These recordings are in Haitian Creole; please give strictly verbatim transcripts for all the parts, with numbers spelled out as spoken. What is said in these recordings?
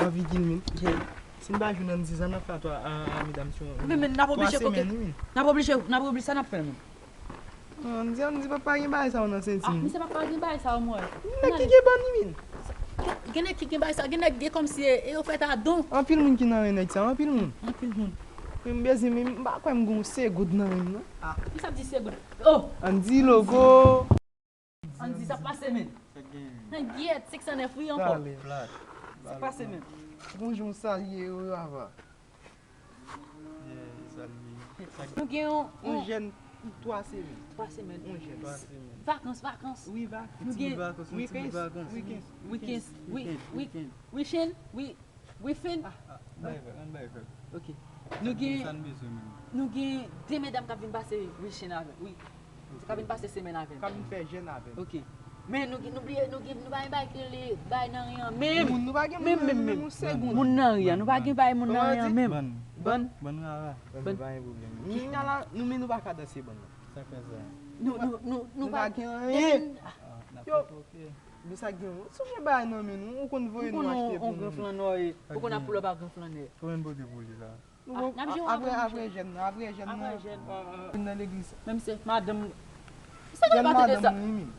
Anvi gilmin. Si n pa jwenn Andy, sa n ap fè a twa, a, a medam si yon twa semèn wi. Men, men, n ap oblije koke. N ap oblije, n ap oblije, sa n ap fè menm? Non, Andy, Andy, papa gen bagay sa yo nan senti. Ah, misye papa gen bagay sa yo, mwen. Nèg ki gen bann wi. Gen, gen nèg ki gen bagay sa, gen nèg gen kòmsi e, e yo fèt a don. Anpil moun ki nan ren nèg sa, anpil moun. Anpil moun. Men m bezwen, men m pa kwè m gon segoud nan ren non. Ah, ki sa di segoud? Oh! Andy logo. Andy, sa pase men. Sa gen. Nan gyèt, senk san nèf wi ankò. Talè. Plat. Sa pase men. Bonjou, m salye ou, Ava. Yeah, salye. Nou gen yon, yon jèn twa semèn. Twa semèn. Yon jèn. Twa semèn. Vakans, vakans. Wi, vakans. Nou gen vakans, yon ti bout vakans. Weekends, weekends, weekends, wi, weekend, wi, weekend. Weekend, wi. Wi, fin. Ah, ah, bay fè, ann bay fè. Ok. Nou gen, sa n bezwen menm. Nou gen de medam k ap vin pase weekend avè m, wi. K ap vin pase semèn avè m. K ap vin fè jèn avè m. Ok. Men nou gen, nou bliye, nou gen, nou pa gen bagay ki rele bay nan ri an menm. Moun, nou pa gen moun nan ri an menm yon segonn. Moun nan ri an, nou pa gen bay moun nan ri an menm. Bann. Bann. Bann rara. Bann pa gen pwoblèm. Kounya la, nou, men nou pa ka danse bann nan. Sa fè sa. Nou, nou, nou, nou pa gen anyen. Ah, n ap fè koke. Men sa gen, ou sonje bagay nan men nou, ou konn voye nou achte pou nou. Ou konn on gran flannè, ou konn ap pull up ak gran flannè. Konbyen m pote pou li la? Nou bon, apre, apre jèn nan, apre jèn nan. Apre jèn, euh, vin nan legliz. Menm se madanm. Sa gen pa tande sa. Jèn madanm wi menm.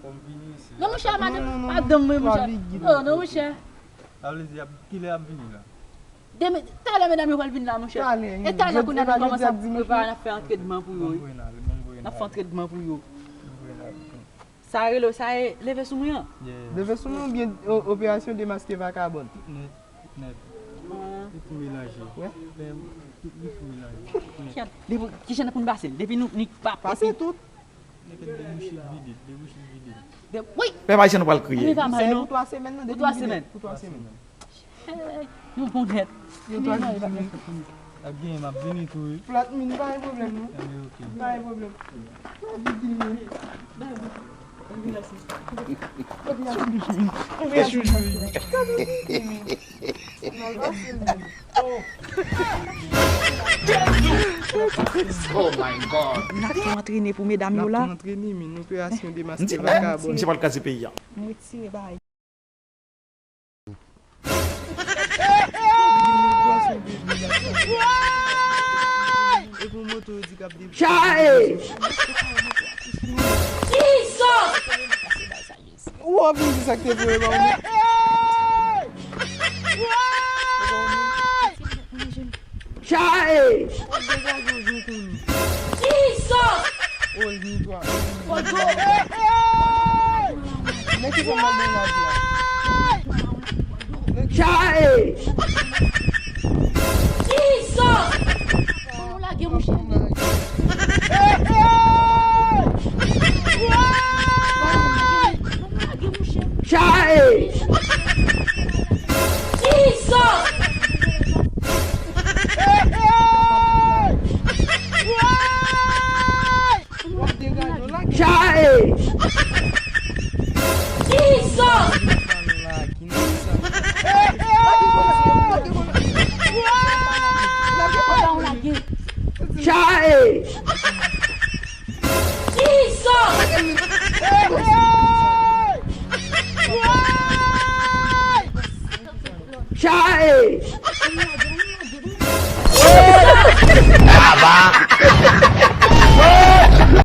Fò m vini isi. Non, monchè, madanm, madanm mwen, monchè. Oh, non, monchè. Sa vle di, kilè y ap vini la? Demen, talè medam yo pral vin la, monchè. E talè kounya nou kòmanse ap prepare, n ap fè antrenman pou yo, wi. N ap fè antrenman pou yo. Sa rele, sa e leve sou mwen an. Leve sou mwen oubyen o-, operasyon demaske vakabòn? Nèt, nèt. Li tou melanje. Li tou melanje. Depi, kijan pou n pase l? Depi nou, ni pa, pase tout. Nèt, debouche l vide, debouche l vide. Wi! Pèp ayisyen nou pral kriye. Se pou twa semèn nan, depi pou twa semèn. Pou twa semèn. Hey, nou bon nèt. Yo twa semèn. Ap gen, m ap vini tou, wi. Flat mi, pa gen pwoblèm, non. Anben, ok. Pa gen pwoblèm. Oh my God. N ap tou antrene pou medam yo la. N ap tou antrene, men operasyon demaske vakabòn. Misye pral kraze peyi a. M retire bagay. Chae! Jesus! Ou ap vin di sa k te voye ba ou menm? Chae! Jesus! Oh, li twa. Foto! Men ki fè m nan mennaj la. Chae! Jesus! Ban nou lage mouche. Ban nou lage mouche. Chae! Jesus! Chae! Jesus! Chae! Jesus! Chae! Aba!